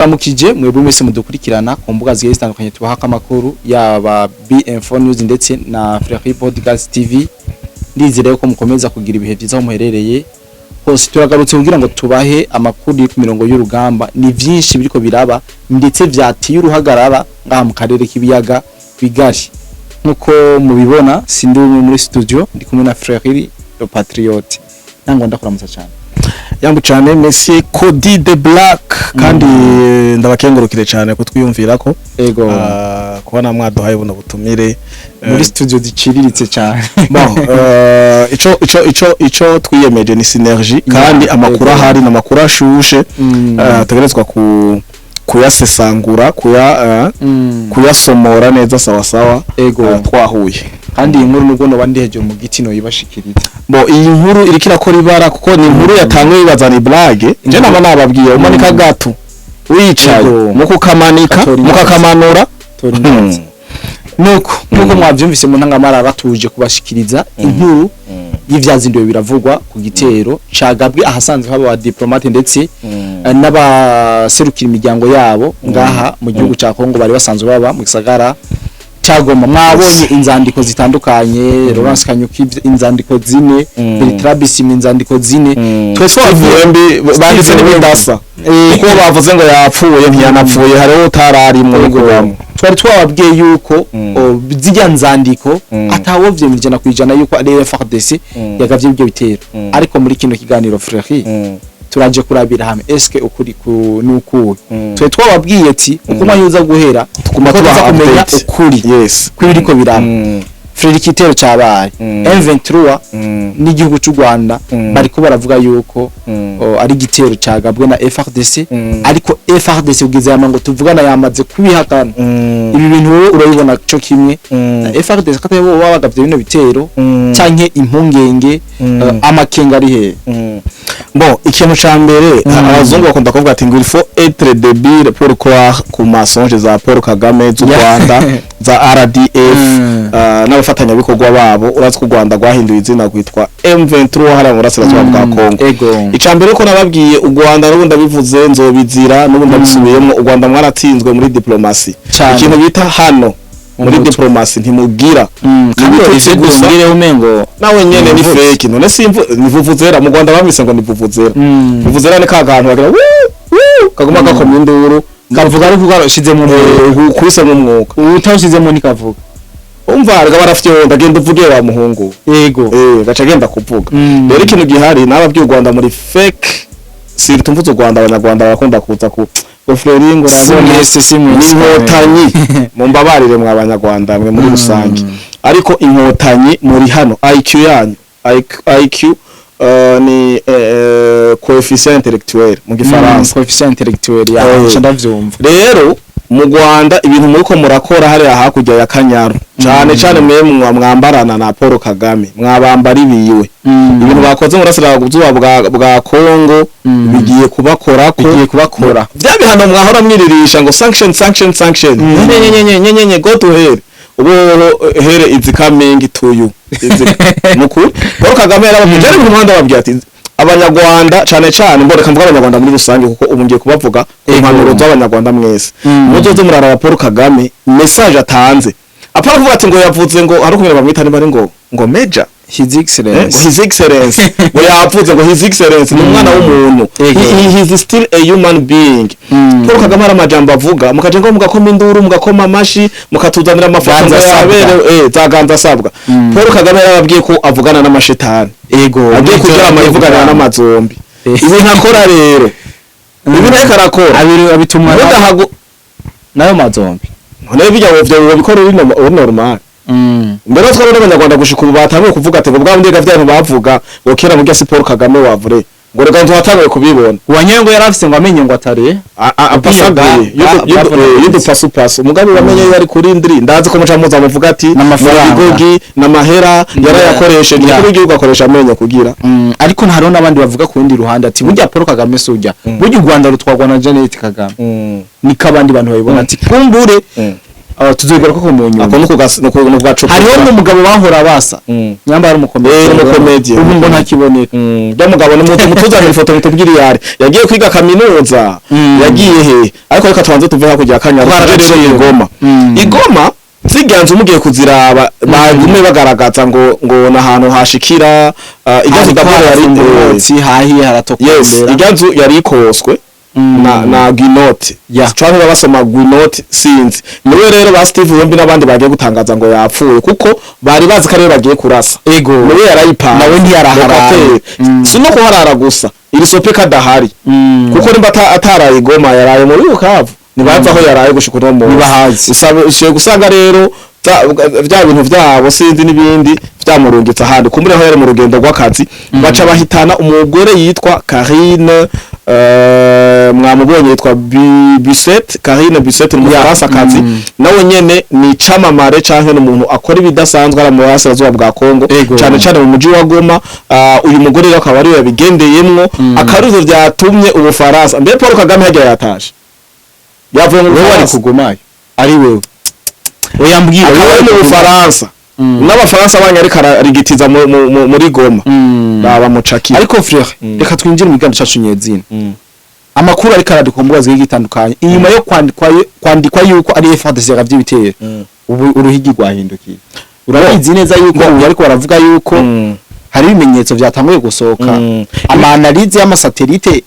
Ramukije mwebwe mwese mudukurikirana ku mbuga zigiye zitandukanye tubahako amakuru, yaba BM4 News ndetse na Free Podcast TV. Ndizere ko mukomeza kugira ibihe byiza aho muherereye hose. Turagarutse kugira ngo tubahe amakuru ku mirongo y'urugamba. Ni vyinshi biriko biraba ndetse vyatiye uruhagarara ngaha mu karere k'ibiyaga bigari. Nkuko mubibona, sindi umwe muri studio, ndi kumwe na Frère le Patriote. Ntango ndakuramutsa cyane. Yambu cyane, Monsieur Cody the Black, kandi ndabakengurukire cyane kutwiyumvira ko kubona mwaduhaye buno butumire muri studio ziciriritse cyane. Bon, ico twiyemeje ni synergie, kandi amakuru ahari n'amakuru ashushe, tegerezwa ku kuyasesangura, kuyasomora neza sawa sawa. Twahuye. Kandi iyi nkuru, nubwo noba ndi hejuru mu giti, no yibashikiriza. Bo, iyi nkuru iriko irakora ibara, kuko ni inkuru yatanguye bibaza ni blague. Je nama nababwiye, umanika gato wicaye mukukamanika, Gatora ingazi. mukakamanura. Tora ingazi. Nuko nkuko mwavyumvise mu ntangamarara, tuje kubashikiriza inkuru y'ivyazinduwe biravugwa ku gitero cagabwe ahasanzwe haba diplomate ndetse n'abaserukira imiryango yabo ngaha mu gihugu ca Kongo bari basanzwe baba mu gisagara ca Goma. Mwabonye inzandiko zitandukanye, Laurence Kanyuki inzandiko zine, Bertrand Bisimwa inzandiko zine. Twese Steve Wembi banditse n'ibidasa, kuko bavuze ngo yapfuye, ntiyanapfuye, hariho utararimwo kubamo. Twari twababwiye yuko zirya nzandiko atawovyemera 100% yuko ari FARDC yagavye ibyo bitero. Ariko muri kino kiganiro, Frère, turaje kurabira hamwe eske ukuri ku nukuwe. Twe twababwiye ati uko umwanya uza guhera, tuguma uko tuza tubaha kumenya update. Ukuri kw'ibiriko biraba. Frère, igitero cyabaye, M23 n'igihugu cy'u Rwanda bariko baravuga yuko ari igitero cagabwe na FARDC, ariko FARDC kugeza yama ngo tuvugana yamaze kubihakana. Ibi bintu wowe urabibona cyo kimwe na FARDC, ko atari bo baba bagavye bino bitero, canke impungenge, amakenga ari hehe? Bon, ikintu ca mbere, abazungu bakunda kuvuga ati ngo il faut être débile pour croire ku mensonge za Paul Kagame, z'u Rwanda, za RDF, n'abafatanyabikorwa babo. Urazi ko u Rwanda rwahinduye izina rwitwa M23 hariya mu burasirazuba bwa Congo. Ica mbere ko nababwiye u Rwanda, n'ubu ndabivuze, nzobizira, n'ubu ndabisubiyemo, u Rwanda mwaratsinzwe muri diplomasi. Ikintu bita hano muri Umutwe. diplomasi ntimugira. Ni Kandi ibitutsi Olivier gusa. Nduhungirehe umengo Nawe nyene ni Nivutse. fake. None simvu ni vuvuzera. Mu Rwanda bamise ngo ni vuvuzera. Vuvuzera ni ka kantu bagira wuu wuu, kaguma gakomye induru. Kavuga ariko ushizemo. Ukubisemo umwuka. Utawushizemo ntikavuga. Umva rega, barafyonda, genda uvuge wa muhungu. Gaca agenda kuvuga. Rero ikintu gihari, nababwiye, u Rwanda muri fake. Surtout mvuze u Rwanda, abanyarwanda barakunda kuza ku ngo Fleury ngo Si urabona mwese, si mwese. N'inkotanyi, mumbabarire mwa banyarwanda mwe muri rusange, ariko inkotanyi muri hano, IQ yanyu, IQ ni coefficient intellectuel mu gifaransa. Coefficient intellectuel ya nca ndavyumva. Rero mu Rwanda, ibintu muriko murakora hariya hakurya ya Kanyaru, cane cane mwe mwambarana na Paul Kagame, mwabambara ibiwe, ibintu bakoze mu burasirazuba bwa Congo bigiye kubakorako. Bigiye kubakora. Vya bihano mwahora mwiririsha ngo sanction, sanction, sanction, nye nye nye nye nye nye, go to hell. Ubu hell is coming to you. Nukuri Paul Kagame yarababwiye, jari mu muhanda babwiye ati abanyarwanda cane cane, mboneka mvuga abanyarwanda muri rusange kuko ubu ngiye kubavuga ku mpanuro z'abanyarwanda mwese. Muzoze muraraba Paul Kagame, message atanze, apana kuvuga ati ngo yavuze ngo hari ukumenya bamwita niba ari ngo major. His Ngo Excellence. His Excellence, ngo yavuze ngo His Excellence ni umwana w'umuntu. He is still a human being. Paul Kagame hari amajambo avuga, mukaja ngo mugakoma induru, mugakoma amashi, mukatuzanira amafoto ngo Ganza asabwa. yabere za ganza asabwa. Paul Kagame yarababwiye ko avugana n'amashetani, agiye kuryama yivuganira n'amazombi. Ibintu akora rero, ibintu ariko arakora, Abiri abitumwa mudahagu nayo mazombi. None bijya ngo bikora uri normal. Mbere twabona abanyarwanda gushika ubu batanguye kuvuga ati ngo bwa bundi vya bintu bavuga ngo kera murya si Paul Kagame wavure, ngo reka tuhatanguye kubibona. Uwanyengo yari afise ngo amenye ngo atare Apasaguye y'udupasupasu, umugambi bamenye yo ari kuri ndiri. Ndazi ko muca muza muvuga ati N'amafaranga. Ibigogi n'amahera yarayakoresheje. Umukuru w'igihugu akoresha amenyo kugira Ariko hariho n'abandi bavuga ku rundi ruhande ati burya Paul Kagame si ujya, burya u Rwanda rutwarwa na Jeannette Kagame. Niko abandi bantu babibona, ati kumbure Tuzogaruka ko mu nyuma. Ako nukugacupa. Hariho n'umugabo bahora basa, nyamba ari umukomedi. Umukomedi. Ubu ngo ntakiboneka. Bya mugabo ni mutu mutuzanira ifoto mutubwire iyo ari, yagiye kwiga kaminuza, yagiye he? Ariko reka tubanze tuve hakurya ya Kanyaru, tuje rero Twaragaciye. i Goma. I Goma zirya nzu mugiye kuziraba, bagume bagaragaza ngo n'ahantu hashikira irya nzu d'abord yari umwotsi hahiye, haratokombera. Irya nzu yari ikoswe na Guinot, canke basoma Guinot, sinzi. Niwe rero ba Steve Wembi n'abandi bagiye gutangaza ngo yapfuye, kuko bari bazi ko ariwe bagiye kurasa. Niwe yarayipanga. Nawe ntiyaraharaye. Locataire. Si no kuharara gusa, iri sope kadahari, kuko nimba ataraye i Goma, yaraye muri Bukavu, ntibazi aho yaraye gushika uno munsi. Ntibahazi. Ushoboye gusanga rero vya bintu vyabo, sinzi, n'ibindi vyamurungitse ahandi, kumbure aho yari mu rugendo rw'akazi, baca bahitana umugore yitwa Karine. Mwamubonye, yitwa Busset, Karine Busset, ni umufaransa-kazi. Nawe nyene ni icamamare canke n'umuntu akora ibidasanzwe ari mu burasirazuba bwa Kongo, cane cane mu muji wa Goma. Uyu mugore rero akaba ariwe yabigendeyemwo, akaruzo vyatumye Ubufaransa. Mbe Paul Kagame harya yatashe, yavuye mu Wewe wari Bufaransa? kugumayo ari wewe, oya mbwira. Akaba ari mu Bufaransa, n'Abafaransa banya ariko ararigitiza muri Goma, baba mucakira. Ariko frère, reka twinjire mu kiganiro cacu nyezina. Amakuru ariko aradukwa mu mbuga zigiye zitandukanye inyuma yo kwandikwa yuko ari FARDC yagavye ibitero, ubu uruhigi rwahindukiye. Urabizi neza yuko ubu ariko baravuga yuko hari ibimenyetso vyatanguye gusohoka, ama analyse y'ama satellite,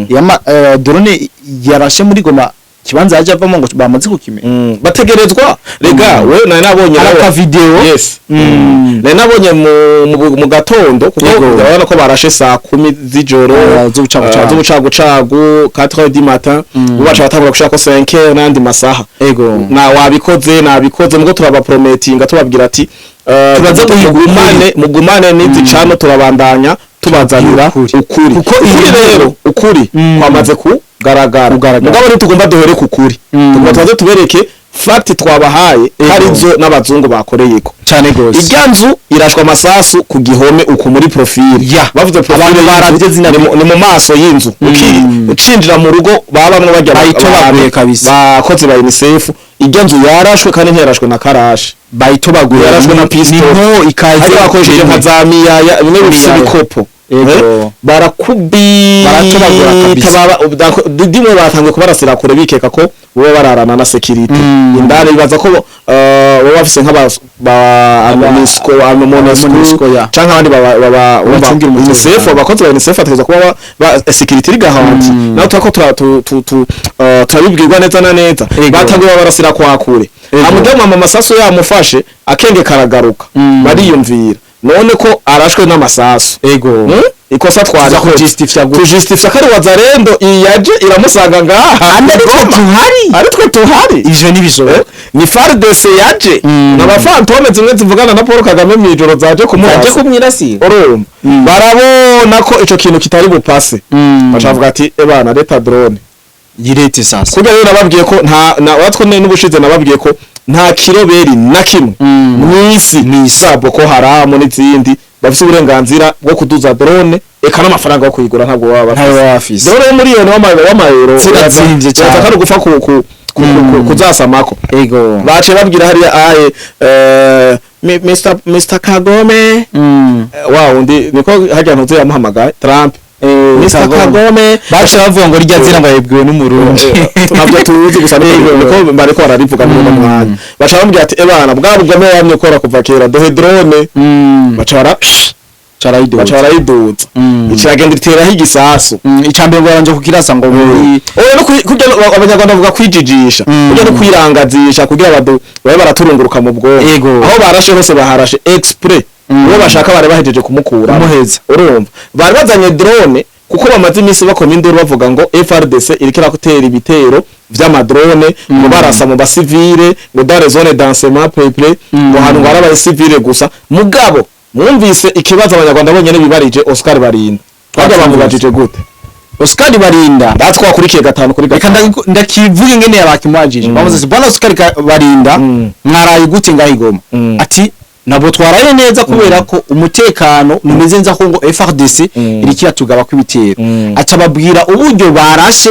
yama drone yarashe muri Goma, kibanza yaje avamo ngo bamaze kukimenya. Bategerezwa rega. We nari nabonye Hari aka video. Yes. Nari nabonye mu gatondo, kuko urabona ko barashe saa 10 z'ijoro. Ah, z'ubucagucagu. Z'ubucagucagu, 4 du matin. Ubu baca batangura gushaka ko 5 heures n'andi masaha. Na wabikoze nabikoze, mugo turabaprometinga, tubabwira ati Turaza guhiga. mugumane n'izi cano, turabandanya tubazanira Ukuri. ukuri. Kuko ukuri rero, ukuri kwamaze kugaragara. Kugaragara. Mugabo ntitugomba duhere ku kuri, tugomba tubanze tubereke fact twabahaye, arizo n'abazungu bakoreyeko. Cane gose. Irya nzu irashwa amasasu ku gihome uku muri profil. Bavuze profil Abantu y'inzu, baravye zina. Ni mu maso y'inzu. Ucinjira mu rugo baba bamwe bajya Bayitobaguye kabisa. Bakozi ba UNICEF. Irya nzu yarashwe, kandi ntiyarashwe na karashe. Bayitobaguye. Yarashwe na pistol. Ni nko ikaze. Hariya bakoresheje nka za miyaya, bimwe bifise Miyaya. ibikopo. Barakubita. Baratobagura kabisa. Dimwe batangiye kubarasira kure, bikeka ko bo bararana na security indani, bibaza ko baba bafise nk'aba ba MONUSCO, MONUSCO, MONUSCO canke abandi baba Bacungira umutekano. UNICEF, abakozi ba UNICEF bategerezwa kuba ba security iri garantie. Naho turako turabibwirwa neza na neza. Batangiye babarasira kwa kure. Amujya mama amasasu yamufashe, akenge karagaruka. Bariyumvira none ko arashwe n'amasasu. Ikosa Tuza twarikoze, kujustifya gute? Tujustifya ko ari Wazalendo iyaje iramusanga ngaha. Andi ari twe Goma. tuhari. Ari twe tuhari. Ivyo ntibishoboka. Ni FARDC yaje, n'aba fantôme zimwe zivugana na Paul Kagame mw'ijoro zaje zaje kumurasa. Kumwirasira. Urumva barabona ko ico kintu kitari bupase, baca bavuga ati: "Ebana, leta drone." Yirete sasa. Kurya rero nababwiye ko nta na watwo n'ubushize nababwiye ko nta kiroberi na kimwe mw'isi za Boko Haram n'izindi bafise uburenganzira bwo kuduza drone, eka n'amafaranga yo kuyigura ntabwo baba Ntayo bafise. baba bafise. Drone y'umuriyoni w'amayero Zirazimvye cane. uraza kandi gupfa kuzasamako. Baciye babwira hariya aye Mr Kagome, wa wundi niko harya ntuze yamuhamagaye Trump, Mr Kagome. Baciye bavuga ngo rya zina ngo yabibwiwe n'Umurundi. Ntabyo tuzi, gusa niko bariko bararivuga muri uno mwanya. Baca bamubwira ati: "Ebana, bwa bugome wamye ukora kuva kera, duhe drone." Baca bara Carayiduza. Baca barayiduza, ikiragenda iteraho igisasu. Icambere ngo yaranje kukirasa ngo muri Oya, no kurya Abanyarwanda bavuga kwijijisha, kurya no kwirangazisha, kugira badu babe baraturunguruka mu bwonko. Aho barashe hose baharashe exprès, uwo bashaka bari bahejeje kumukura. Kumuheza. Urumva bari bazanye drone kuko bamaze iminsi bakoma induru bavuga ngo FARDC iriko irakutera ibitero vy'ama drone, ngo barasa mu basivile, ngo dans les zones densément peuplées, ngo ahantu ngo hari abasivile gusa. Mugabo mwumvise ikibazo Abanyarwanda bonyene bibarije Oscar Barinda, twajya bamubajije gute? Oscar Barinda. Ndatwa wakurikiye gatanu kuri Reka gatanu. Ndakivuga ingene yabakimwajije. Bamuze ati: "Bwana Oscar Barinda, mwaraye gute ngaho i Goma?" Ati Ntabwo twaraye neza kubera ko umutekano numeze neza ko ngo FARDC iriko iratugaba kw'ibitero. Aca babwira uburyo barashe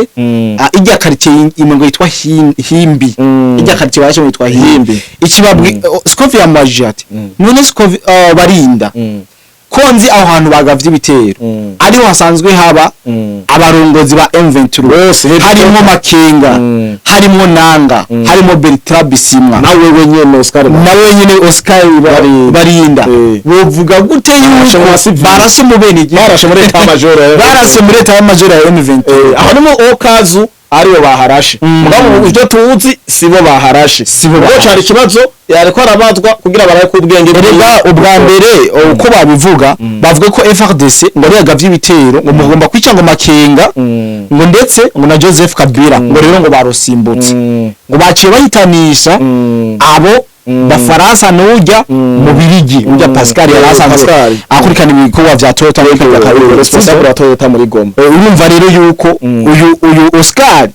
ijya quartier imwe ngo yitwa Himbi. Ijya quartier barashe ngo yitwa Himbi. Himbi. Ikibabwi Scovia yamubajije ati: "None Scovia, Barinda, ko nzi aho hantu bagavye ibitero, ariho hasanzwe haba abarongozi ba M23 Bose, harimo Makenga, harimo Nanga, harimo Bertrand Bisimwa, nawe wenyene Oscar nawe nyene Oscar Barinda. Barinda, wovuga gute Barashe mu yuko basivili. barashe mu bene igihugu?" Barashe muri état-major ya Barashe muri état-major ya M23. Aho ni mu okazu aribo baharashe. Mugabo ibyo tuzi, sibo baharashe. Sibo Ubwo baharashe. cari ikibazo yariko arabazwa kugira barabe ko ubwenge Erega ubwa mbere uko babivuga, bavuga ko FARDC ngo ari yagavye ibitero, ngo mugomba kwica ngo Makenga, ngo ndetse ngo na Joseph Kabila, ngo rero ngo barusimbutse, ngo baciye bahitanisha abo bafaransa n'ujya mu Birigi, ujya Pascal yari asanzwe Pascal. akurikirana ibikorwa vya Toyota muri kariya karere. Responsable wa Toyota muri Goma. Urumva rero yuko uyu Oscar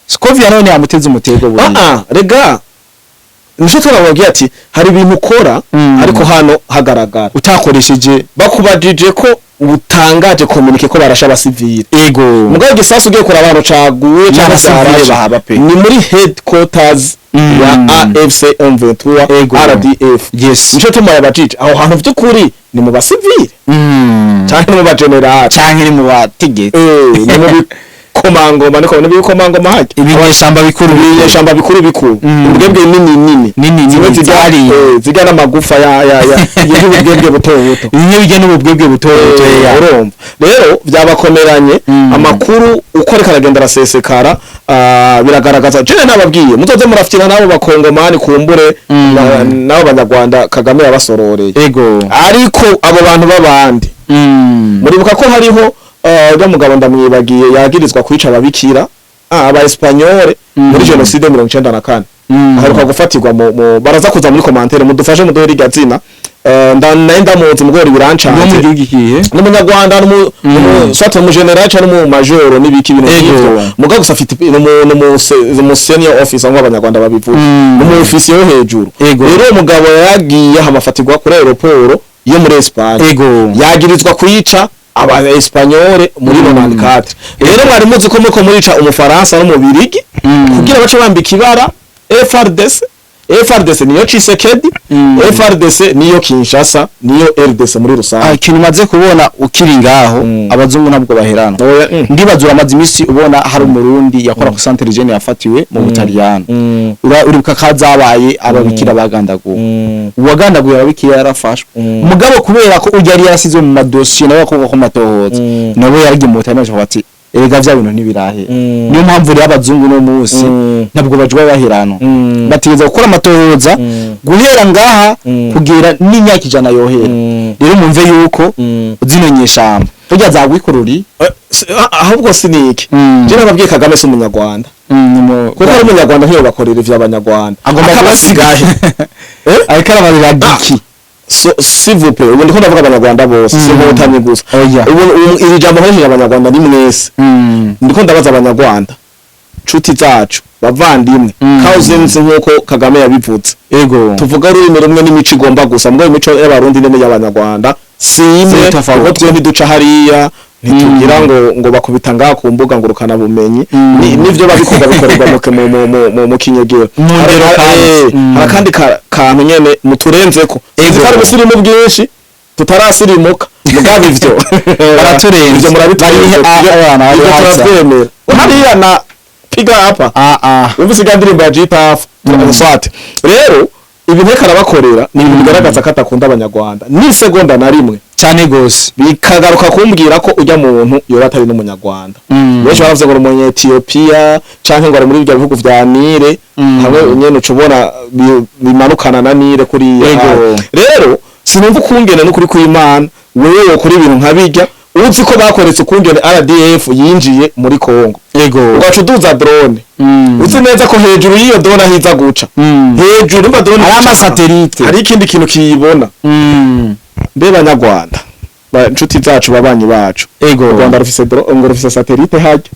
Scovia none yamuteze umutego buriya. Ah, rega nico turababwiye ati hari ibintu ukora ariko hano hagaragara utakoresheje. Bakubajije ko ubutangaje communiqué ko barasha abasivile, mugabo igisasu ugiye kuraba ahantu caguye cyangwa N'abasivile cyarashe bahaba pe. Ni muri headquarters ya AFC M23 RDF. Nico tuma yabajije aho hantu vy'ukuri ni mu basivile canke ni mu bagenerali Canke ni mu bategetsi. Ni mu bikomangoma, niko ni bikomangoma hajya. Ibinyeshamba bikuru. Ibinyeshamba bikuru bikuru, ubwebwe nini nini. Nini nini. Zimwe zirya Zariye. Zirya n'amagufa ya y'ubwebwe buto buto. Bimwe bijya n'ububwebwe buto buto ya. Urumva rero byabakomeranye. Amakuru uko ariko aragenda arasesekara, biragaragaza jewe nababwiye muzoze murafyina n'abo bakongomani kumbure n'abo banyarwanda Kagame yabasororeye. Ariko abo bantu b'abandi, muribuka ko hariho ujya mugabo ndamwibagiye yagirizwa kwica ababikira, aba Espanyole muri génocide 94, aheruka gufatirwa mu baraza kuza muri commentaire mudufashe muduhe rirya zina. Naye ndamuzi mugori Wo mu birancanze. gihugu ikihe? N'umunyarwanda, soit umu général cyangwa n'umu major n'ibiki ibintu nk'ivyo, mugabo gusa afite n'umu senior officer nk'uko abanyarwanda babivuga, n'umu officier wo hejuru. Rero uwo mugabo yagiye hamafatirwa kuri aéroport yo muri Espagne, yagirizwa kwica aba Espanyole muri 94. Rero mwari muzi ko muriko murica umufaransa n'umubirigi kugira bace bambika ibara FARDC. FARDC niyo Tshisekedi, FARDC niyo Kinshasa, niyo RDC muri rusange. Ikintu umaze kubona ukiri ngaho, abazungu ntabwo baherana. Oya. Ndibaza uramaze iminsi ubona hari umurundi yakora ku centre jeune yafatiwe mu Butaliyano. Uribuka ko zabaye ababikira bagandaguwe? Uwagandaguye ababikira yarafashwe, mugabo kubera ko ujya yari yarasizwe mu madosiye nawe akorwa ko matohoza, nawe yaragiye mu Butaliyano avuga ati: "Erega vya bintu ntibirahe." Niyo mpamvu rero abazungu no munsi ntabwo bajwa baherana, bategereza gukora amatohoza guhera ngaha kugera n'imyaka 100 yohera. Rero mumve yuko zino nyeshamba burya zagwikururi. Ahubwo si niki, je nababwiye Kagame si umunyarwanda, kuko ari umunyarwanda ntiyobakorera ivy'abanyarwanda. Agomba Akabasigahe. kubasiga ariko arabarira giki? So, s'il vous plaît, ubu ndiko ndavuga abanyarwanda bose, si inkotanyi gusa. Oya. Ubu iri jambo nkoresheje abanyarwanda ni mwese. Ndiko ndabaza abanyarwanda nshuti zacu, bavandimwe, cousins nk'uko Kagame yabivuze, tuvuga ururimi rumwe n'imico igomba gusa, mbwo imico y'abarundi n'imwe y'abanyarwanda si imwe. Si tofauti. Kuko twe ntiduca hariya, ntitugira ngo bakubita ngaha ku mbuga ngurukana bumenyi. Nivyo babikunda bikorerwa mu kinyegero. Mu ngero kandi. Hari akandi kantu nyene muturenzeko. Sinzi ko ari ubusirimu bwinshi tutarasirimuka, mugabo ivyo Baraturenze. ivyo murabiturenze. Bari abana bari Ivyo hasi. turavyemera hariya na piga hapa. Wumvise ijya ndirimbo ya G-Taf swat. Rero ibintu ariko arabakorera ni ibintu bigaragaza ko atakunda abanyarwanda n'isegonda na rimwe. Cyane gose. Bikagaruka kumbwira ko ujya muntu yoba atari n'umunyarwanda. Benshi baravuze ngo ni umunyetiyopiya canke ngo ari muri ibyo bihugu vya Nile, hamwe nyene uca ubona bimanukana na Nile kuriya. Rero sinumva ukungene n'ukuri kw'Imana wewe wokora ibintu nka bijya uzi ko bakoretse ukungene RDF yinjiye muri Congo, ugaca uduza drone, uzi neza ko hejuru y'iyo drone aho iza guca, hejuru umva drone Hari ica, ama satellite. hari ikindi kintu kiyibona. Mbe banyarwanda, inshuti zacu, babanyi bacu, u Rwanda rufise ngo rufise satellite hajya.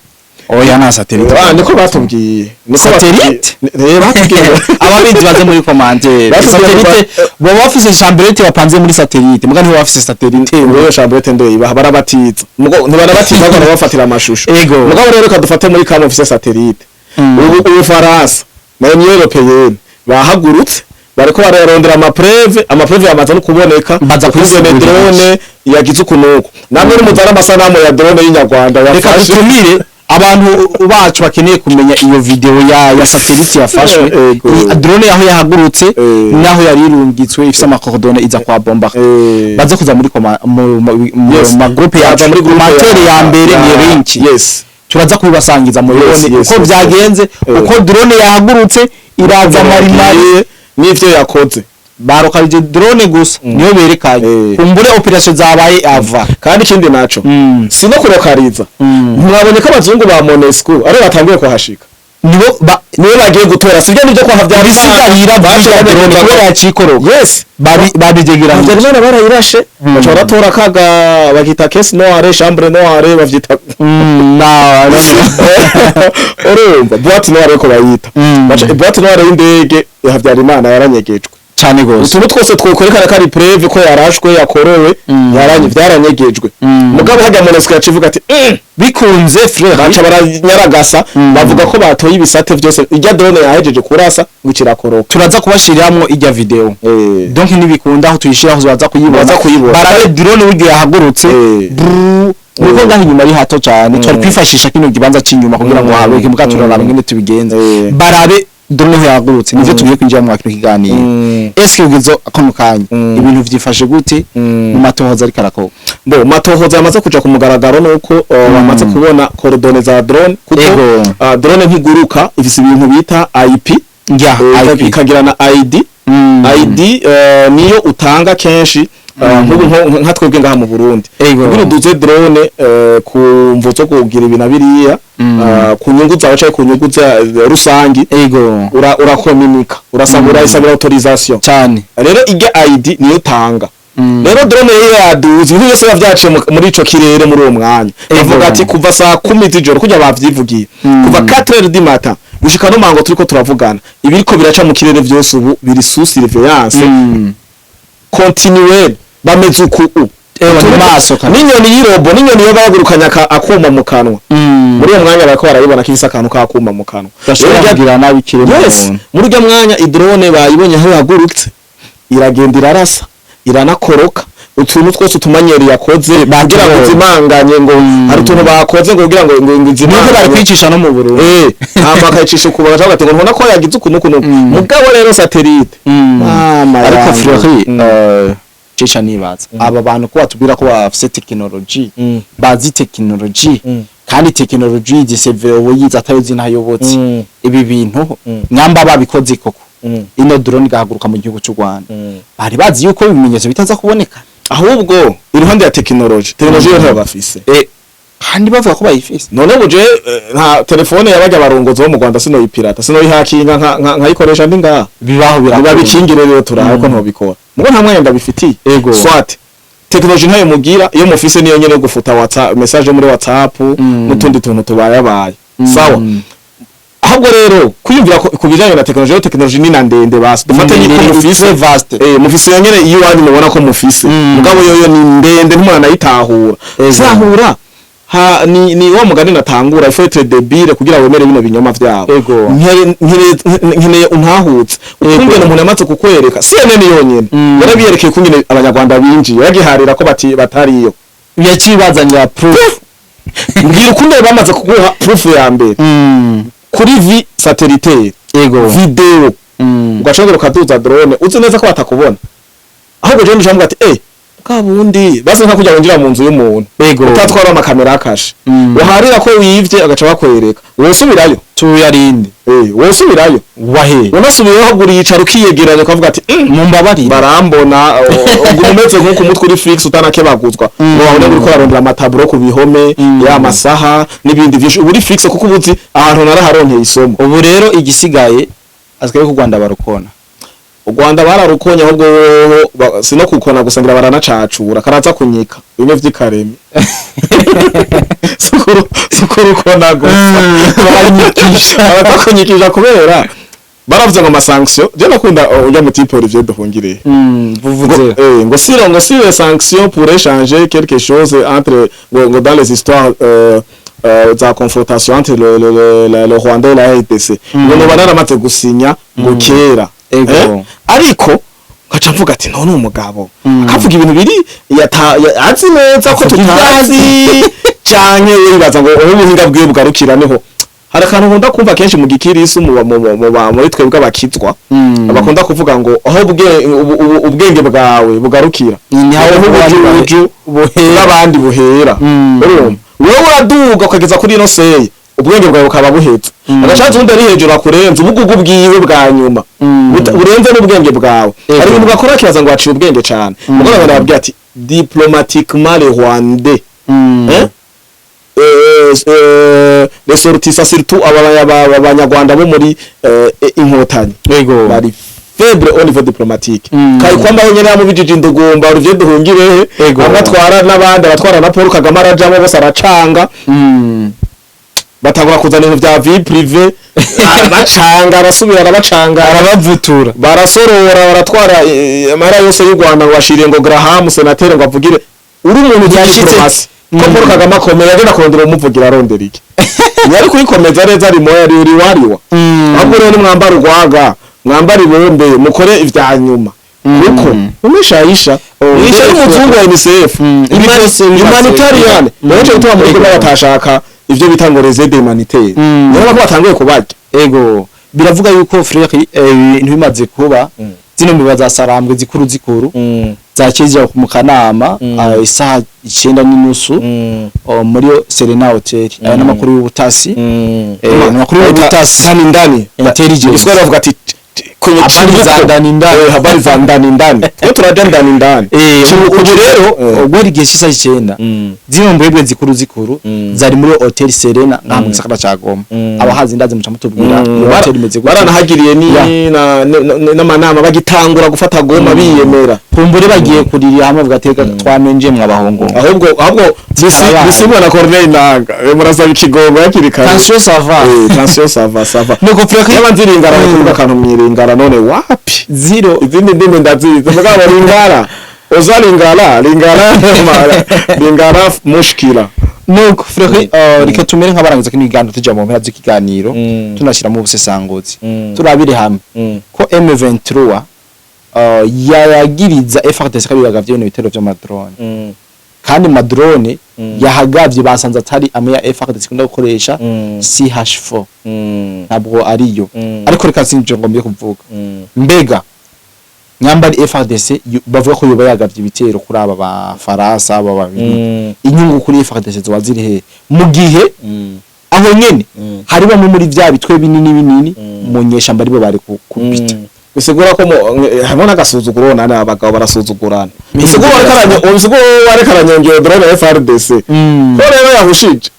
Oya, nta satellite. Ah, niko batubwiye, niko. Satellite? Batubwiye. Batubwiye Ababizi baze muri commentaire. Batubwiye. Satellite, baba bafise chambrette bapanze muri satellite, muga ntibo bafise satellite. Ngo chambrette ndo ibaha, barabatiza, mugo ntibarabatiza, ahubwo barabafatira amashusho. Mugabo rero reka dufate muri kamwe ufise satellite. Ubu Ubufaransa na Union Européenne bahagurutse, bariko bararondera amapreuves. Amapreuves yamaze no kuboneka. Baza ukungene kuyisigurira. Drone yagize ukunuko, namwe nimuzana amasanamu ya drone y'inyarwanda Reka yafashe. dutumire abantu bacu bakeneye kumenya iyo video ya satellite yafashwe. Drone aho yahagurutse naho yari irungitswe, ifise amacoordonnées, iza kwa bomba. Baze kuza muri mu ma groupe Baza yacu. muri groupe. Commentaire ya mbere ni link. Turaza kubibasangiza mu bibone uko byagenze, uko drone yahagurutse iraza marimari n'ivyo yakoze. Barokarije drone gusa niyo berekanye. Kumbure opération zabaye ava. Kandi ikindi naco, si no kurokariza, mwabonye ko abazungu ba MONUSCO aribo batanguye kuhashika. Nibo Nibo bagiye gutora, sibyo? Nibyo kwa Habyarimana. Ibisigarira Baciye by'iyo drone bagenda kubera yacikoroka. Babigegeranyije. Habyarimana barayirashe, baca baratora kaga bakita caisse noire, chambre noire bavyita. Na Urumva, boîte noire ko bayita. Baca boîte noire y'indege ya Habyarimana yaranyegejwe. Cyane gose. Utuntu twose twokwerekana ko ari preuve ko yarashwe, yakorowe, yaranye, byaranyegejwe. Mugabo hajya MONUSCO yacivuga ati Bikunze, frère. Baca baranyaragasa, bavuga ko batoye ibisate byose, irya drone yahejeje kurasa ngo kirakoroka. Turaza kubashiriramwo ijya video. Donc nibikunda aho tuyishiraho baza kuyibona. Baza kuyibona. Barabe drone buryo yahagurutse. Brrr, nuko ngaho inyuma ari hato cyane, twari kwifashisha kino kibanza c'inyuma kugira ngo habe muga turaraba ingene tubigenza. Barabe drone aho yahagurutse, nivyo tugiye kwinjira mu kino kiganiro. Eske ugezo kano kanya ibintu vyifashe gute mu matohoza ariko arakorwa? Bo matohoza yamaze kuja ku mugaragaro nuko bamaze kubona coordonnées za drone, kuko drone ntiguruka, ifise ibintu bita IP. IP. Ikagira na ID. ID niyo utanga kenshi, nk'ubu nka twebwe ngaha mu Burundi, kugira uduze drone ku mvo zo kugira ibi na biriya, ku nyungu zawe canke ku nyungu za rusangi, urakominika, urasaba, urayisabira autorisation. Cyane. Rero irya ID niyo utanga. Rero drone rero yaduze, ibintu byose biba vyaciye muri ico kirere muri uwo mwanya. Bavuga ati kuva saa 10 z'ijoro, kurya bavyivugiye, kuva 4 heures du matin gushika no mango turiko turavugana, ibiriko biraca mu kirere vyose ubu biri sous surveillance continuelle, bameze uku u Ewa, ni maso kabisa. N'inyoni y'irobot, n'inyoni yo bagurukanya akuma mu kanwa, muri uwo mwanya bariko barayibona ko ifise akantu k'akuma mu kanwa. Gashobora Rero kugira nabi ikiremwa muntu. Muri urya mwanya idrone bayibonye aho yahagurutse, iragenda, irarasa, iranakoroka. Utuntu twose utumanyeri yakoze kugira ngo zimanganye, ngo hari utuntu bakoze ngo kugira ngo Nuko bari zimanganye. kwicisha no mu Burundi. Hama akayicisha ukuboko, bakavuga ati ngo ntubona ko yagize ukuntu ukuntu. Mugabo rero satellite, mama Ariko yangu. Fleury, cisha nibaza aba bantu ko batubwira ko bafise technology, bazi technology, kandi technology giseve ubu yize atayo zinayobotse. Ibi bintu nyamba babikoze koko, ino drone igahaguruka mu gihugu cy'u Rwanda, bari bazi yuko ibimenyetso bitaza kuboneka? Ahubwo iruhande ya technology, technology yo ntayo bafise. Kandi bavuga ko bayifise. None ubu je nta telefone yabajya abarongozi bo mu Rwanda sinoyipirata, sinoyihakinga nkayikoresha ndi ngaha? Bibaho. Niba Birakunda. bikingire rero turabe ko ntobikora, mugo nta mwanya ndabifitiye. Soit technology ntayo mugira, iyo mufise niyo nyene yo gufuta WhatsApp message yo muri WhatsApp n'utundi tuntu tubayabaye. Sawa. Ahubwo rero kwiyumvira ku bijanye na technology, yo technology ni na ndende, basi dufate Ni yuko ndende, mufise it's vast. Mufise iyo nyene iyo iwanyu mubona ko mufise, mugabo yoyo ni ndende, ntimwana nayitahura. Sahura ha ni wa mugani natangura, il faut être débile kugira wemere bino binyoma vyabo. Nkeneye untahutse ukungene umuntu yamaze kukwereka CNN yonyene yarabiyerekeye ukungene abanyarwanda binjiye, bagiharira ko bati batariyo. Yakibazanira proof. Mbwira ukungene bamaze kuguha proof ya mbere kuri vue satellitaire, video, ugashobora ukaduza drone uzi neza ko batakubona. Ahubwo je ndishamvuga ati bwa bundi basi nka kujya winjira mu nzu y'umuntu utatwara amakamera akashe, waharira ko wivye agaca bakwereka, wosubirayo? Tuyarinde. Wosubirayo? Wahe? Unasubiyeho guricara ukiyegeranya ukavuga ati Mumbabarire. Barambona." Ubwo umeze nk'uko umutwe uri fixe, utanakebaguzwa ngo babone uriko urarondera amataburo ku bihome, ya masaha n'ibindi vyinshi. Uba uri fixe kuko uba uzi ahantu naraharonkeye isomo. Ubu rero igisigaye asigaye ku Rwanda barukona. U Rwanda bararukonye, ahubwo wowe sino kukona gusa, ngira baranacacura karaza kunyika bimwe vy'ikaremi. Sukuru kona gusa. Baranyikisha. Baraza kunyikisha kubera baravuze ngo ama sanctions. Je nakunda ujya mu type Olivier Nduhungirehe. Vuvuze. Ngo si les sanctions pourraient changer quelque chose entre ngo dans les histoires za confrontation entre le Rwanda et la RDC, ngo noba naramaze gusinya ngo kera. Ego. Ariko nkaca mvuga ati none umugabo akavuga ibintu biri azi neza ko Avuga tutazi, canke wibaza ngo aho ubuhinga bwiwe bugarukira niho. Hari akantu nkunda kumva kenshi mu gikirisu muri twebwe abakizwa, bakunda kuvuga ngo aho ubwenge bwawe bugarukira Ni aho aho ubujuju buhera. bw'abandi buhera. Urumva, wewe uraduga ukageza kuri ino seye, ubwenge bwawe bukaba buhetse, agacanza undi ari hejuru akurenze ubugugu bwiwe bwa nyuma burenze n'ubwenge bwawe. Ego. Hari ibintu bakora kibaza ngo waciye ubwenge cane. Mugabo barababwira ati diplomatiquement les Rwandais, hein? Les sortissants, surtout abanyarwanda bo muri Inkotanyi, Ego. bari faible au niveau diplomatique. Kayikwamba wenyene yamubijije indugumba Olivier Nduhungirehe. Ego. Amwe atwara n'abandi, abatwara na Paul Kagame arajamwo, bose aracanga. Batangura kuzana ibintu vya vie privée, arabacanga, arasubira arabacanga. Arabavutura. Barasorora, baratwara amahera yose y'u Rwanda ngo bashire ngo Graham senateri ngo avugire. Uri umuntu uzi diplomatie ko Paul Kagame akomeye, agenda kurondera umuvugira, arondera iki? Yari kuyikomeza neza ari moya ari wariwa. Ahubwo rero nimwambara urwaga, mwambara ibombe, mukore ivya nyuma, kuko umeshayisha mwisha y'umuzungu wa UNICEF Ibi byose humanitarian. Rero cyo gituma muri Ego. Goma batashaka ivyo bita ngo les aides humanitaires, niyo ko batanguye kubarya. Ego, biravuga yuko frère, ibintu bimaze kuba, zino mbeba za Sarambwe zikuru zikuru zakije mu kanama, isaha 9:30 muri Serena Hotel. Aya n'amakuru y'ubutasi, amakuru y'ubutasi. Ndani ndani. Intelligence. Igiswahili bavuga ati kwenye Habari chimbuko. za ndani ndani. Habari za ndani ndani, twe turaja ndani ndani. Ubu rero guhera igihe cy'isaha 9, zino mbwebwe zikuru zikuru zari muri Hotel Serena ngaha mu gisagara ca Goma. Abahazi ndazi muca mutubwira iyo hotel imeze gute. Baranahagiriye ni n'amanama bagitangura gufata Goma biyemera. Kumbure bagiye kuririra hamwe bavuga ati twamenje mwabahungu. Ahubwo Karabaye. Bisimwa na Corneille Nanga. Murasaba ikigongo hakiri kare. Tension ça va. Tension ça va, ça va. Nuko frère, yaba nziringara, kuvuga akantu mwiringara none wapi? Zero. Izindi ndimi ndazizi, mugabo lingara oza lingala lingala mara lingala mushkila. Nuko frère, reka tumere nk'abarangiza kino kiganiro, tuja mu mpera z'ikiganiro, tunashyiramo ubusesanguzi, turabire hamwe ko M23 yayagiriza FARDC ko yagavye ibintu bitero vy'ama drone, kandi ma drone yahagavye basanze atari amwe ya FARDC ikunda gukoresha, CH4, ntabwo ariyo. Ariko reka sinje ngo mbiye kuvuga, mbega nyambari FARDC bavuga ko yoba yagavye ibitero kuri aba bafaransa aba babiri, inyungu kuri FARDC zoba ziri he mu gihe aho nyene hari bamwe muri vya bitwe binini binini mu nyeshamba aribo bari kubita? Bisigura ko harimo n'agasuzuguro, nane abagabo barasuzugurana. Bisigura bisigura wareka aranyongera drone ya FARDC, ko rero yahushije,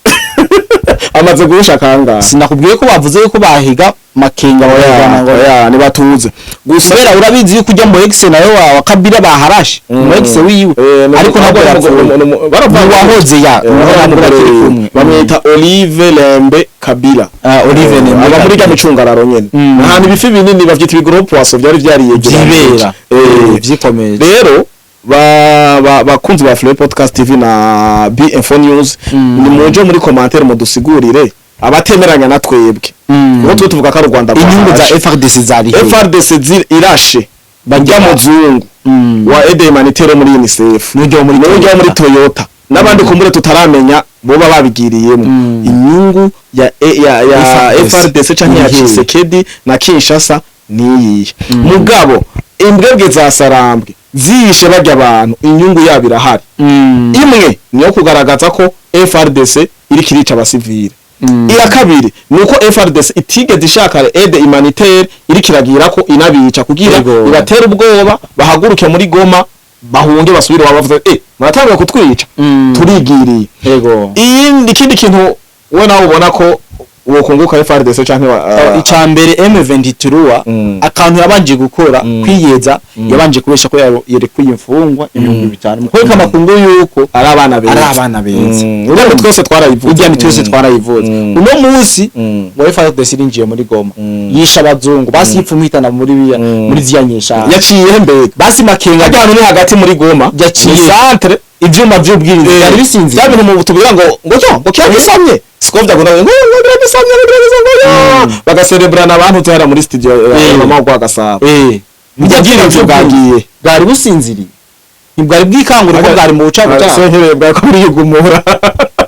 amaze guhusha kangahe? Sinakubwiye ko bavuze yuko bahiga Makenga Oya. ngo Oya, ntibatuze gusa. Kubera urabizi yuko ujya mu ex nawe wa Kabila baharashe mu ex wiwe, ariko ntabwo yapfuye. Uwahoze ya ntabwo bakiri kumwe. Bamwita Olive Lembe Kabila. Ah, Olive Lembe Aba muri Kabila. rya micungararo nyene, ahantu ibifi binini bavyita ibi gros poissons vyari vyariyegeranije. Vyibera. Vyikomeje. Rero bakunzi ba Flow Podcast TV na B Info News, ni muje muri commentaire mudusigurire abatemeranya na twebwe, kuko twe tuvuga ko ari u Rwanda Inyungu za rwaharashe. FARDC zari he? FARDC irashe bajya muzungu wa aide humanitaire muri UNICEF N'ujya wo muri n'ujya wo muri Toyota n'abandi kumbure tutaramenya boba babigiriyemo. Inyungu ya FARDC. FARDC canke ya Niyihe? Tshisekedi na Kinshasa niyihe? Mugabo imbwebwe za Sarambwe ziyishe barya abantu, inyungu yabo irahari. Imwe niyo kugaragaza ko FARDC iriko irica abasivile. Iya kabiri ni uko FARDC itigeze ishaka aide humanitaire, iriko iragira ko inabica kugira ibatera ubwoba, bahaguruke muri Goma bahunge basubire iwabo, bavuze muratanguye kutwica, turigiriye. Yego. Iyindi, ikindi kintu we nawe ubona ko Wokunguka FARDC canke Ica mbere, M23 akantu yabanje gukora, kwiyeza, yabanje kubesha ko yerekuye imfungwa 5000 mu kwereka amakungu yuko ari abana beza. Ari abana beza. Urya ngo twese twarayivuze. Urya ni twese twarayivuze. Uno munsi ngo FARDC irinjiye muri Goma, yishe abazungu, basi yipfumwitana muri biya muri ziya nyeshamba. Yaciye mbega? Basi Makenga Hajya hantu ni hagati muri Goma. Yaciye. Ni centre. Ivyuma vy'ubwirinzi byari bisinziriye. Bya bintu mu tubwira ngo cyo ngo kiragisamye, siko byakunda ngo biragisamye, ngo biragisamye, bagaserebrana abantu tuhera muri studio mama kwa Gasabo. Bijya Ubwirinzi bwagiye. Bwari businziriye, ntibwari bwikangura ko bwari mu bucabuca. Senkere bwa ko burigumura.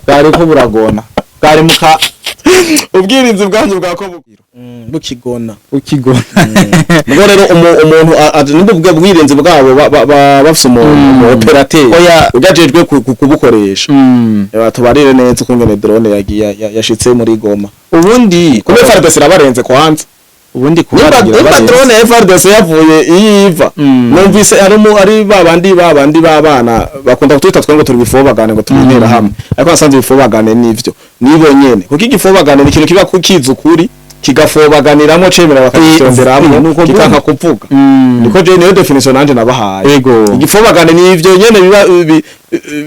Bwari ko buragona, bwari muka Ubwirinzi bwanyu bwa ko bukigona. Ukigona. Ubwo rero umuntu nibwo bwa bwirinzi bwabo bafise umu opérateur Oya. ujajejwe kubukoresha. Tubarire neza ukungene drone yagiye yashitse muri Goma. Ubundi Kuba FARDC irabarenze kwanza. Ubundi Nimba kubagira nimba barenze. drone ya FARDC yavuye iyo iva, numvise ari babandi babana bakunda kutwita twe ngo turi bifobagane, ngo turi hamwe, ariko nasanze ibifobagane nivyo nibo nyene, kuko igifobagane ni ikintu kiba kukiza ukuri kigafobaganiramo, cemera bakagitonderamo, nuko kikanka kuvuga. Niko je niyo définition nanje nabahaye. Igifobagane ni ivyo nyene biba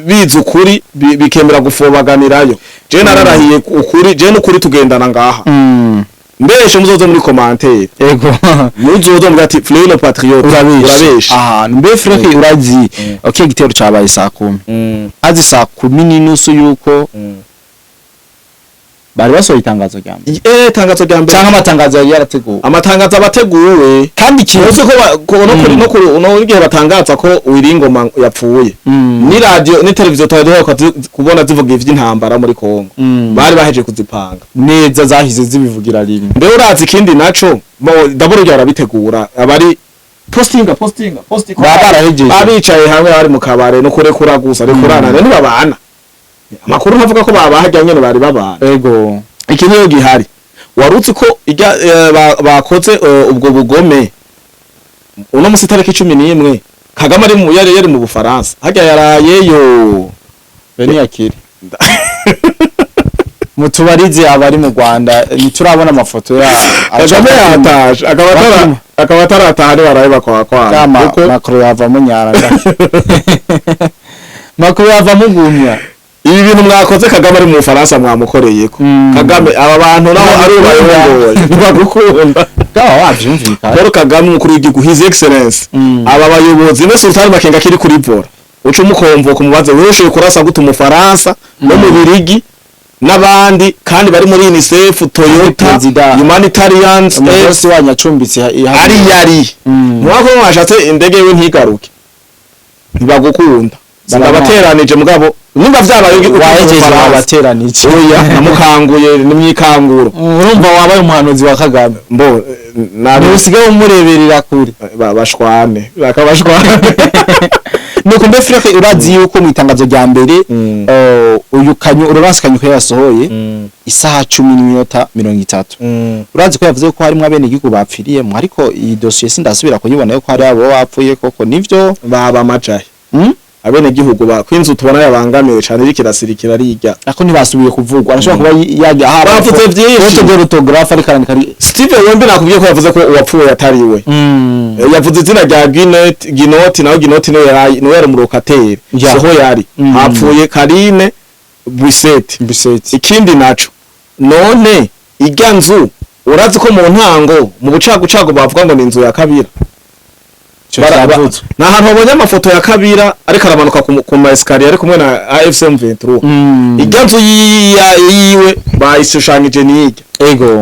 bizi ukuri, bikemera gufobaganirayo. Je nararahiye ukuri, je n'ukuri tugendana ngaha. Mbeshe muzoze muri commentaire. Muzoze mugira ati Fleur le patriote Urabesha. Urabesha. Ahantu mbe Frank, urazi okay, igitero cabaye saa 10, azi saa 10:30 yuko bari basohoye itangazo rya mbere. Tangazo rya mbere. Canke amatangazo yari yarateguwe. Amatangazo abateguwe. Kandi ikintu Uzi ko no kuri no kuri no igihe batangaza ko Uwiringoma yapfuye, ni radio ni televiziyo twari duheruka kubona zivuga ivy'intambara muri Kongo, bari baheje kuzipanga. Neza, zahize zibivugira rimwe. Mbe urazi ikindi naco? Ndabona urya barabitegura, abari postinga postinga postinga. Baba barahejeje. Baba bicaye hamwe, bari mu kabare no kurekura gusa, rekurana ntibabana. Amakuru ntavuga ko babahajya nyene bari babana. Iki niyo gihari. Warutse ko ijya bakoze ubwo bugome uno musi tariki 11, Kagame ari mu yari mu Bufaransa hajya yarayeyo. Bene yakire mutubarize abari mu Rwanda, ntiturabona amafoto ya Kagame yataje akaba atara Bakima. akaba atarataha, baraye kwa kwa Kama kuko makuru yavamo nyaranga, makuru yavamo gumya. Ibi bintu mwakoze Kagame ari mu Bufaransa mwamukoreyeko. Kagame aba bantu naho ari ubayongoye ntibagukunda. Bwaba wavyumvikana. Paul Kagame, umukuru w'igihugu, His Excellence, aba bayobozi ne Sultan Makenga kiri kuri Bora, uca umukomvo kumubaze wewe ushoboye kurasa gute Umufaransa no mu Birigi n'abandi kandi bari muri UNICEF, Toyota, Perezida. Humanitarians Aid, Umugosi wanyu acumbitse ari yari mwako mwashatse indege yiwe ntigaruke, ntibagukunda. Sindabateranije mugabo nimba vyabaye Wahejeje. Ufaransa. Wabateranije. Oya, namukanguye nimwikanguro. Urumva wabaye umuhanuzi wa Kagame. Mbo nabi. Ntusigaye umureberera kure. Bashwane bakabashwane. Nuko mbe Frere, urazi yuko mu itangazo rya mbere uyu kanyu Laurence Kanyuka yasohoye isaha 10:30, urazi ko yavuze ko harimo abenegihugu bapfiriyemo, ariko iyi dosiye sindasubira kuyibona yuko hari abo bapfuye koko, nivyo? Baba majahe? Mm? Abenegihugu ba kwinzu tubona yabangamiwe cane iriko irasirikira rirya. Ako ntibasubiye kuvugwa, arashobora kuba yajya haba Bavuze vyinshi. Faute d'orthographe, ariko arandika ari Steve Wembe nakubwiye ko yavuze ko uwapfuye atari we. Yavuze izina rya Ginot Ginoti, nawe Ginoti niwe yari, niwe yari umulocataire. Soho yari hapfuye Karine Buisette. Biseti. Ikindi naco none irya nzu, urazi ko mu ntango mu bucagucagu bavuga ngo ni inzu ya Kabira. Ni ahantu babonye amafoto ya Kabira ariko aramanuka ku ma escalier ari kumwe na AFC M23. Irya nzu yiwe bayishushanyije n'irya.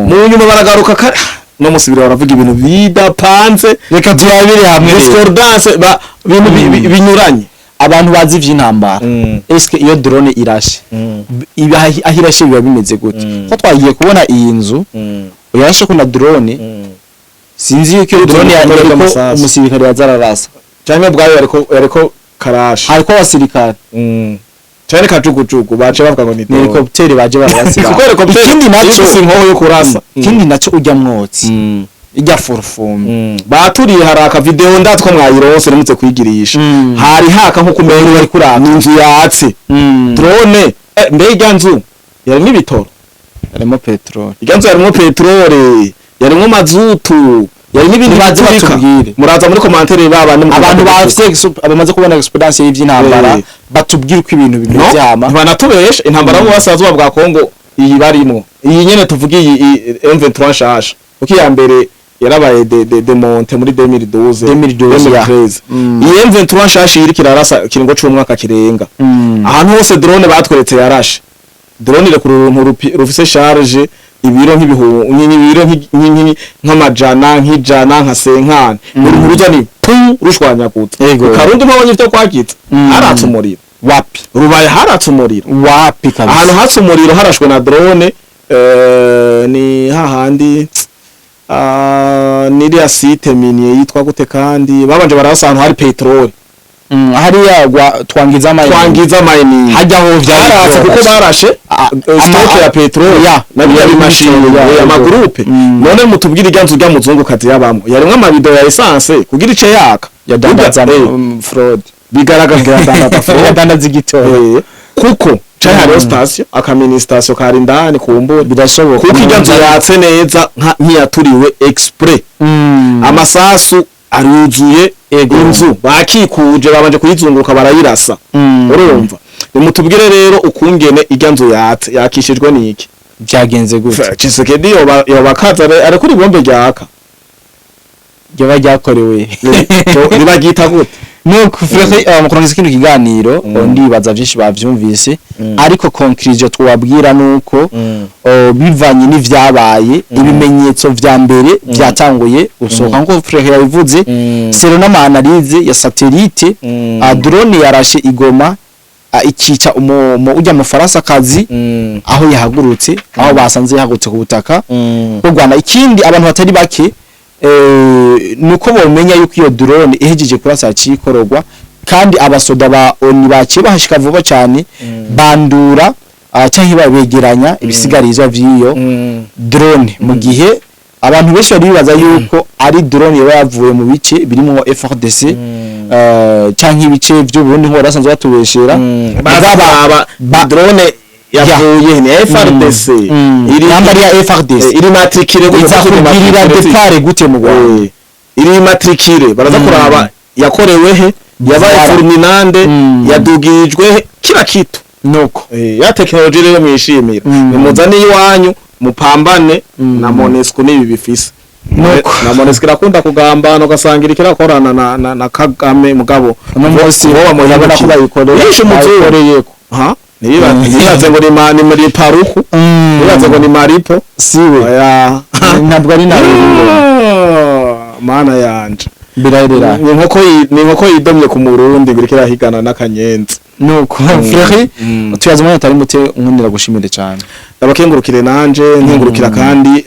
Mu nyuma baragaruka ka no musibira baravuga ibintu bidapanze. Reka turabire hamwe rero. Discordance ba ibintu binyuranye. Abantu bazi ivy'intambara, eske iyo drone irashe, iba aho irashe biba bimeze gute? Ko twagiye kubona iyi nzu yarashe ko na drone, sinzi yuko iyo drone Drone yariko y'amasasu. umusirikare yazararasa. Canke ubwayo yariko karashe. Hariko abasirikare. Canke kajugujugu bace bavuga ngo ni Ni drone. helicopter baje bararasira. Kuko helicopter Ikindi naco ifise inkoho yo kurasa. Ikindi naco, ujya mwotsi ijya forufumi. Baturiye haraka video ndatwo mwayironse nimutse kwigirisha. Hari haka nko kumenga bari kuraka. ni inzu yatse drone. Mbe irya nzu yari n'ibitoro. Harimo petrol. Irya nzu yarimwo peteroli, yarimwo mazutu, yari n'ibindi Nibaze biturika. batubwire. Muraza muri commentaire babandi Abantu bafite bamaze kubona experience y'ivy'intambara Eh. batubwire uko ibintu No, bimeze hama. ntibanatubeshe. Intambara yo mu burasirazuba bwa Kongo iyi barimo, iyi nyene tuvuga, iyi M23 nshasha, kuko iya mbere yarabaye de démontée muri 2012. 2012, ya. 2013. Iyi M23 nshasha iriko irarasa ikiringo c'umwaka kirenga. Ahantu hose drone batweretse yarashe, drone irekura uruntu rufise charge ibiro nk'ibihumbi, nk'ibiro nk'amajana, nk'ijana, nka cinquante. Uruntu ruza ni pu rushwanyaguza. Yego. Karundi mpabonye ivyo kwagize. Haratse umuriro. Wapi. Rubaye haratse umuriro. Wapi kabisa. Ahantu hatse umuriro harashwe na drone, ni hahandi, niriya site minier yitwa gute? Kandi babanje barasa ahantu hari peteroli. Hariya twangiza amayi. Twangiza mining. Hajya ho vyari. Haratse kuko barashe stock ya peteroli na bya bimashini ya, amagroupe. None mutubwire, irya nzu rya muzungukazi yabamwo yarimwo amabido ya essence kugira ice yaka. Yadandaza Burya, fraude. Bigaragara yadandaza fraude. Yadandaza igitoro. Kuko cari hariho station, akamini station kari indani kumbura. Birashoboka. Kuko irya nzu yatse neza nk'iyaturiwe exprès. Amasasu aruzuye. Inzu bakikuje, babanje kuyizunguruka barayirasa. Urumva, nimutubwire rero ukungene irya nzu yatse, yakishijwe n'iki? Byagenze gute? Tshisekedi yoba kaza ari kuri bombe ryaka. Ryoba ryakorewe. Riba ryita gute? Nuko Frere, mu kurangiza kino kiganiro, ndibaza byinshi bavyumvise, ariko conclusion twabwira nuko bivanye n'ivyabaye, ibimenyetso vya mbere vyatanguye gusohoka nkuko Frere yabivuze, selon n'ama analyse ya satellite, drone yarashe igoma, ikica ujya mu Faransa kazi aho yahagurutse, aho basanze yahagurutse ku butaka bw'u Rwanda. Ikindi abantu batari bake, nuko bomenya yuko iyo drone ihejeje kurasa cikorogwa, kandi abasoda ba ONU baciye bahashika vuba cyane, bandura canke babegeranya ibisigarizwa vy'iyo drone, mu gihe abantu benshi bari bibaza yuko ari drone yoba yavuye mu bice birimo FARDC canke ibice vy'u Burundi nko barasanzwe batubeshera. Bazaba drone yavuye ni FARDC iri namba ya FARDC. Iri matricule gute? Iza kugirira départ gute mu Rwanda? Iri matricule, baraza kuraba yakorewe he, yabaye Voilà. fulminande, yadugirijwe he, kila kitu. Nuko Ya technology rero mwishimira, nimuzane iwanyu mupambane na MONUSCO n'ibi bifise. Nuko. Na MONUSCO irakunda kugambana, ugasanga iriko irakorana na Kagame, mugabo uno munsi bo urabona ko bayikorera. Yishe umuzungu. Bayikoreyeko. Ha, ntibaze ngo ni muri paruku, ntibaze ngo ni maripo. Siwe. Oya. Ntabwo ari nawe. Ah, mana yanje. Birarera. Ni inkoko yidomye ku murundi ngo iriko irahigana n'akanyenzi. Nuko Frere, tuyaze umwanya utari muto, nkundira gushimire cyane. Ndabakengurukire nanje, nkengurukira kandi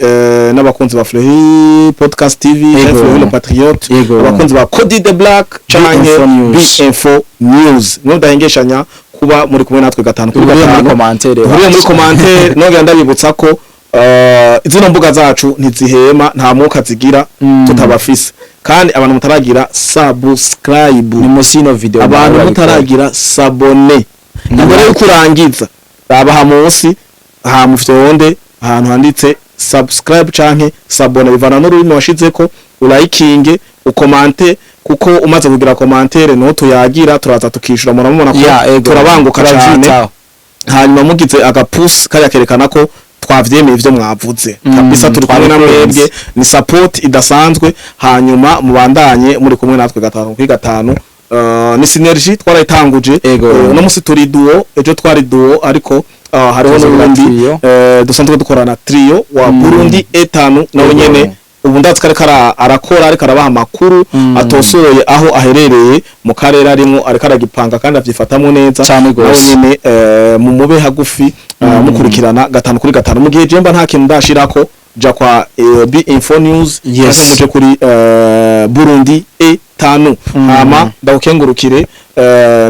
n'abakunzi ba Fleury Podcast TV, Yego. Fleury le Patriote, Yego. abakunzi ba Cody the Black canke Info News. B Info News. Mwe mudahengeshanya kuba muri kumwe natwe gatanu kuri Duhuriye muri gatanu. commentaire. Duhuriye muri commentaire. Nongera ndabibutsa ko zino mbuga zacu ntizihema, nta mwuka zigira tutabafise. Kandi abantu mutaragira subscribe, Ni munsi y'ino video. abantu mutaragira s'abonner, imbere yuko urangiza raba munsi ha mufyonde ahantu handitse subscribe canke s'abonner, bivana n'ururimi washizeko, urayikinge, ukomante, kuko umaze kugira commentaire no tuyagira turaza tukishura, muramubona ko Ya, ego. turabanguka cane. Turavyitaho. Hanyuma mugize agapusi kariya kerekana ko twavyemeye ivyo mwavuze kabisa, turi kumwe na twabikunze. mwebwe, ni support idasanzwe. Hanyuma mubandanye muri kumwe natwe gatanu kuri gatanu. Ni synergie twarayitanguje. Ego. Uno musi turi duo, ejo twari duo, ariko hariho Tuza n'ubundi trio. Dusanzwe dukorana, trio wa Burundi etanu, nawe nyene ubu ndazi ko ariko arakora, ariko arabaha amakuru atosoye aho aherereye mu karere arimwo, ariko aragipanga kandi avyifatamwo neza. Cane gose. Nawe nyene mu mube hagufi, mukurikirana gatanu kuri gatanu. Mu gihe jemba nta kintu ndashirako, ja kwa B Info News canke muje kuri Burundi etanu. Hama ndagukengurukire,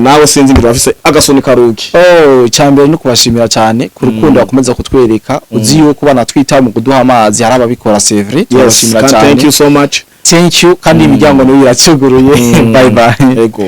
nawe sinzi ngira bafise agasoni karugi. Oh, icyambere no kubashimira cyane ku rukundo bakomeza kutwereka, uzi yuko banatwitaho mu kuduha amazi, hari ababikora, c'est vrai. Yes. Turabashimira Kandi cyane. thank you so much. Thank you, kandi imiryango nayo iracuguruye. Bye bye. Ego.